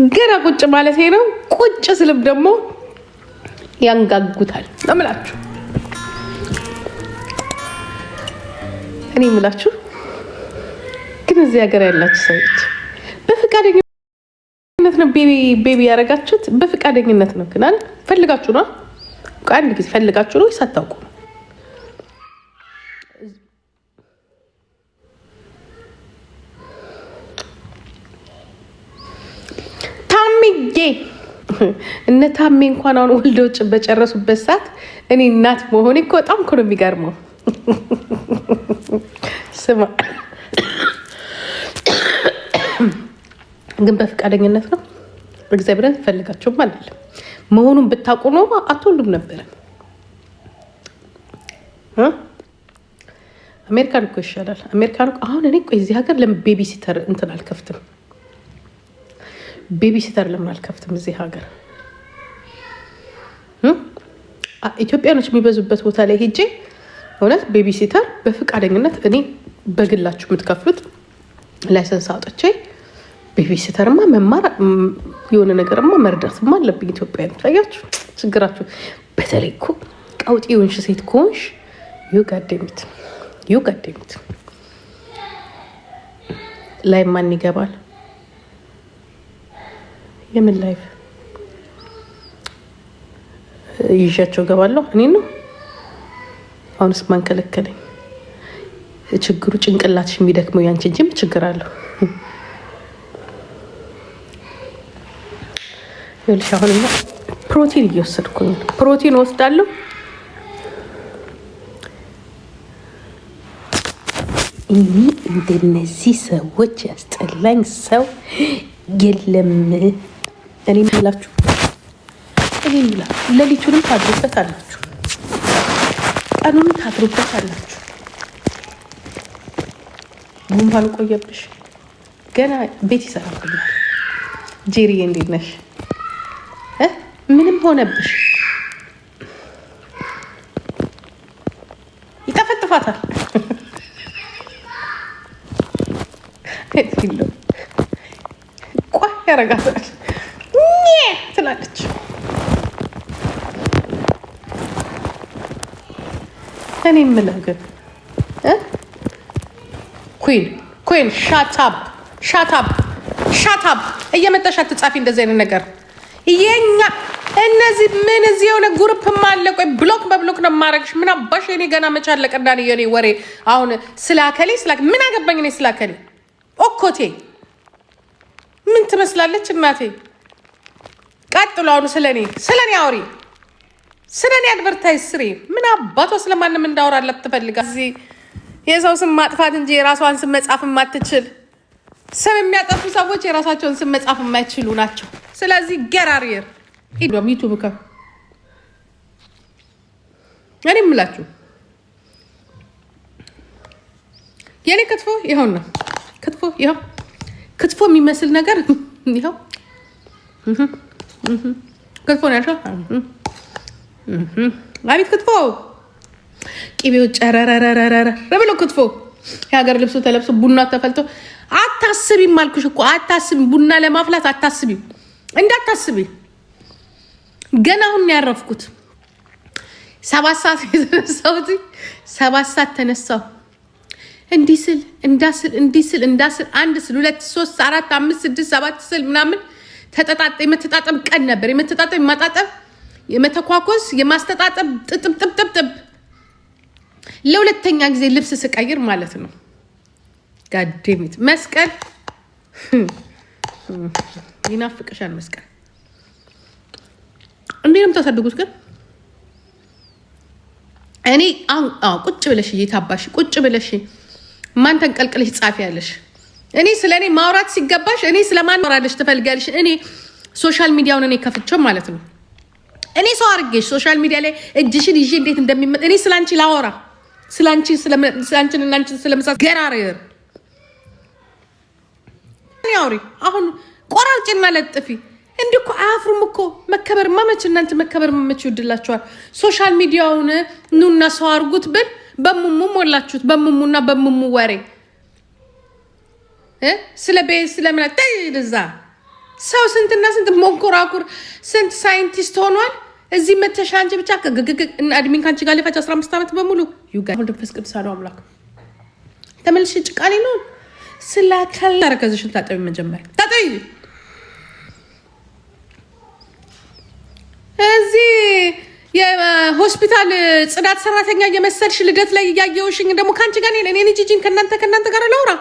ገና ቁጭ ማለት ነው። ቁጭ ስልም ደግሞ ያንጋጉታል ነው የምላችሁ። እኔ የምላችሁ ግን እዚህ ሀገር ያላችሁ ሰዎች በፈቃደኝነት ነው baby baby ያደረጋችሁት? በፈቃደኝነት ነው ግን አይደል? ፈልጋችሁ ነው? አንድ ጊዜ ፈልጋችሁ ነው ሳታውቁ ነው? ታምዬ፣ እነ ታሜ እንኳን አሁን ወልደው በጨረሱበት ሰዓት እኔ እናት መሆኔ እኮ በጣም እኮ ነው የሚገርመው። ስማ ግን በፈቃደኝነት ነው። እግዚአብሔርን ፈልጋችሁም አይደለም። መሆኑን ብታውቁ ኖሮ አትወልዱም ነበረ። አሜሪካን እኮ ይሻላል። አሜሪካን አሁን እኔ ቆይ እዚህ ሀገር ለምን babysitter እንትን አልከፍትም? Babysitter ለምን አልከፍትም? እዚህ ሀገር ኢትዮጵያኖች የሚበዙበት ቦታ ላይ ሄጄ እውነት babysitter በፈቃደኝነት እኔ በግላችሁ የምትከፍሉት license አውጥቼ babysitter ማ መማር የሆነ ነገርማ መርዳትማ አለብኝ። ኢትዮጵያ ታያችሁ ችግራችሁ። በተለይ እኮ ቀውጢ የሆንሽ ሴት ከሆንሽ you goddamn it, you goddamn it። ላይ ማን ይገባል? የምን live ይዣቸው እገባለሁ? እኔ ነው አሁንስ ማን ከለከለኝ? ችግሩ ጭንቅላትሽ የሚደክመው ያንቺ እንጂ ችግር አለው? ይኸውልሽ አሁንማ ፕሮቲን እየወሰድኩኝ ነው። ፕሮቲን ወስዳለሁ። እኔ እንደነዚህ ሰዎች ያስጠላኝ ሰው የለም። እኔ የምላችሁ ሌሊቱንም ታድሩበት አላችሁ፣ ቀኑንም ታድሩበት አላችሁ። ጉንፋን ቆየብሽ፣ ገና ቤት ይሰራብኛል። ጄሪዬ እንዴት ነሽ? ምንም ሆነብሽ? ይጠፈጥፋታል። ቋ ያረጋታል ትላለች። እኔ የምለው ግን queen, queen, shut up, shut up, shut up። እየመጣሽ አትጻፊ እንደዚህ አይነት ነገር። የኛ እነዚህ ምን እዚህ የሆነ group አለ። ቆይ block በ block ነው የማደርግሽ። ምን አባሽ፣ የኔ ገና መች አለቀና የኔ ወሬ አሁን ስላከሌ ስላ ምን አገባኝ እኔ ስላከሌ ኦኮቴ ምን ትመስላለች እናቴ። ቀጥሎ አሁን ስለኔ አውሪ፣ ስለኔ advertise ስሪ። ምን አባቷ ስለማንም እንዳወራላት ትፈልጋ? እዚህ የሰው ስም ማጥፋት እንጂ የራሷን ስም መጻፍ የማትችል፣ ስም የሚያጠፉ ሰዎች የራሳቸውን ስም መጻፍ የማይችሉ ናቸው። ስለዚህ ገራሪየር YouTube ከ እኔ የምላችሁ የኔ ክትፎ ይኸው ነው። ክትፎ ይኸው፣ ክትፎ የሚመስል ነገር ይኸው። ክትፎ ነው ያልከው? አቤት ክትፎ! ቅቤው ጨረረረረረ ብሎ ክትፎ፣ የሀገር ልብሱ ተለብሶ ቡና ተፈልቶ። አታስቢም አልኩሽ እኮ አታስቢም። ቡና ለማፍላት አታስቢም፣ እንዳታስቢ። ገና አሁን ያረፍኩት። 7 ሰዓት የተነሳሁት፣ 7 ሰዓት ተነሳሁ። እንዲህ ስል እንዳስል፣ እንዲህ ስል እንዳስል፣ አንድ ስል፣ ሁለት፣ ሶስት፣ አራት፣ አምስት፣ ስድስት፣ ሰባት ስል ምናምን ተጠጣጠ የመተጣጠብ ቀን ነበር። የመተጣጠብ፣ የማጣጠብ፣ የመተኳኮስ፣ የማስተጣጠብ ጥጥብጥብጥብ ለሁለተኛ ጊዜ ልብስ ስቀይር ማለት ነው። God damn it፣ መስቀል ይናፍቅሻል። መስቀል እንዴ ነው የምታሳድጉት ግን? እኔ ቁጭ ብለሽ እየታባሽ ቁጭ ብለሽ ማን ተንቀልቅለሽ ጻፊ ያለሽ? እኔ ስለ እኔ ማውራት ሲገባሽ እኔ ስለማን ማውራለሽ ትፈልጊያለሽ? እኔ social media ውን እኔ ከፍቼው ማለት ነው። እኔ ሰው አድርጌሽ social media ላይ እጅሽን ይዤ እንዴት እንደሚመጣ እኔ ስለ አንቺ ላወራ ስለ አንቺን እና አንቺን ስለምሳ ገራሪር አውሪ። አሁን ቆራርጭና ለጥፊ። እንዲህ እኮ አያፍሩም እኮ። መከበር መች እናንተ መከበር መች ይወድላችኋል? Social media ውን ኑና ሰው አድርጉት ብል በሙሙ ሞላችሁት። በሙሙና በሙሙ ወሬ። ስለ ቤት ስለምን እዛ ሰው ስንትና ስንት መንኮራኩር ስንት ሳይንቲስት ሆኗል። እዚህ መተሻ አንቺ ብቻ ግግግ እና እድሜን ከአንቺ ጋር ልፈጅ 15 ዓመት በሙሉ። መንፈስ ቅዱስ አለው አምላክ ተመልሼ ጭቃኔ ነው ስላካል ተረከዝሽን ታጠቢ፣ መጀመሪያ ታጠቢ። እዚህ የሆስፒታል ጽዳት ሰራተኛ እየመሰልሽ ልደት ላይ እያየውሽኝ ደግሞ ከአንቺ ጋር እኔ ጂጂን ከእናንተ ጋር ላውራ።